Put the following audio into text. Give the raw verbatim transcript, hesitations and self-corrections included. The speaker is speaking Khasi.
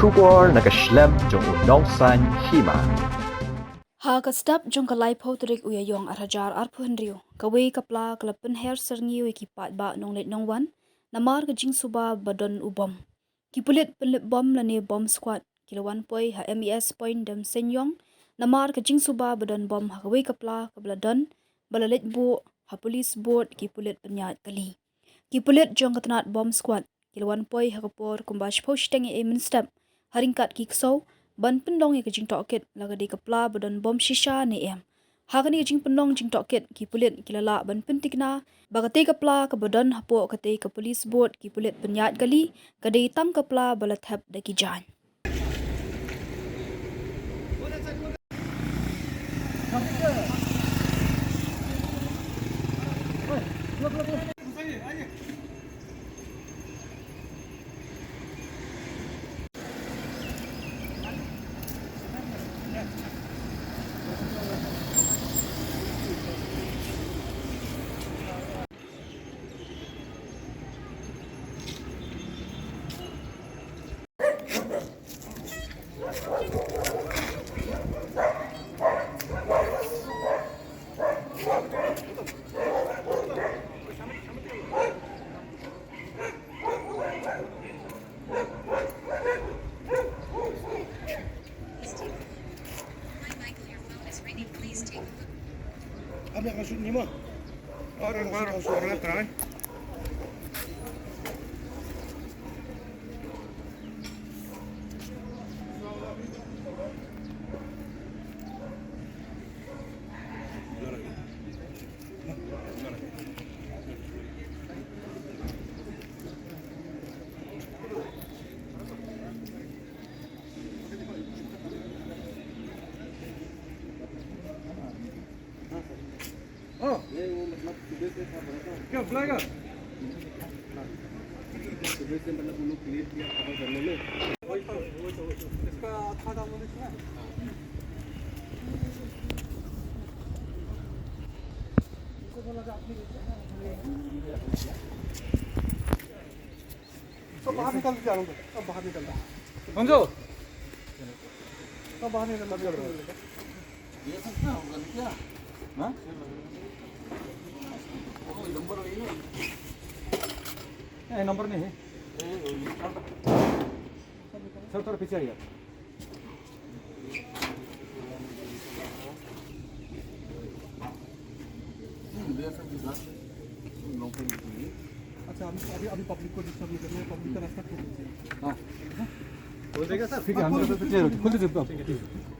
Khubor na ka shlem jong u Nongsaiñ Hima. Ha ka step jong ka laiphew tarik u Ïaïong arhajar arphew hynriew, kawei ka pla ka la pynher syrngiew ïa ki paidbah nongleit nongwan namar ka jingsuba ba don u bom. Ki pulit pynlip bom lane bomb squad ki la wan poi ha M E S Point Demseiñiong namar ka jingsuba ba don bom ha kawei ka pla kaba la don, ba la leit buh ha police booth ki pulit pynïaid kali. Ki pulit jong ka tnat bomb squad ki la wan poi ha ka por kumba shiphew shiteng ïa ei mynstep ha ryngkat ki ksew ban pynlong ïa ka jingtohkit la ka dei ka pla ba don bom shisha ne em. Ha kane ka jingpynlong jingtohkit, ki pulit ki la lah ban pyntikna ba katei ka pla kaba don hapoh katei ka police booth ki pulit pynïaid kali ka dei tang ka pla ba la thep da ki jaiñ. Apa yang maksud ni mah? Orang baru suara try. हाँ। ये वो मतलब सुबह से था, बड़ा था। क्या बुलाएगा? सुबह से मतलब उन लोग क्लियर किया खबर करने में। वही तो, वही तो, वही तो। इसका था, था वो देखना। इसको बोला था अपनी। सब बाहर निकाल दीजिए, आनंद, सब बाहर निकाल दीजिए। मंजू। सब बाहर निकाल दीजिए। ये सब क्या होगा, क्या? हाँ? वो नंबर वही है। नहीं, नंबर नहीं है। ये, ये, सर, थोड़ा पीछे आइए आप। अच्छा, अभी, अभी, अभी पब्लिक को डिस्टर्ब नहीं करना है, पब्लिक का रास्ता खोल दीजिए। हाँ। हो जाएगा सर? ठीक है, हम लोग तो clear हो, खोल दीजिए आप। ठीक है, ठीक है।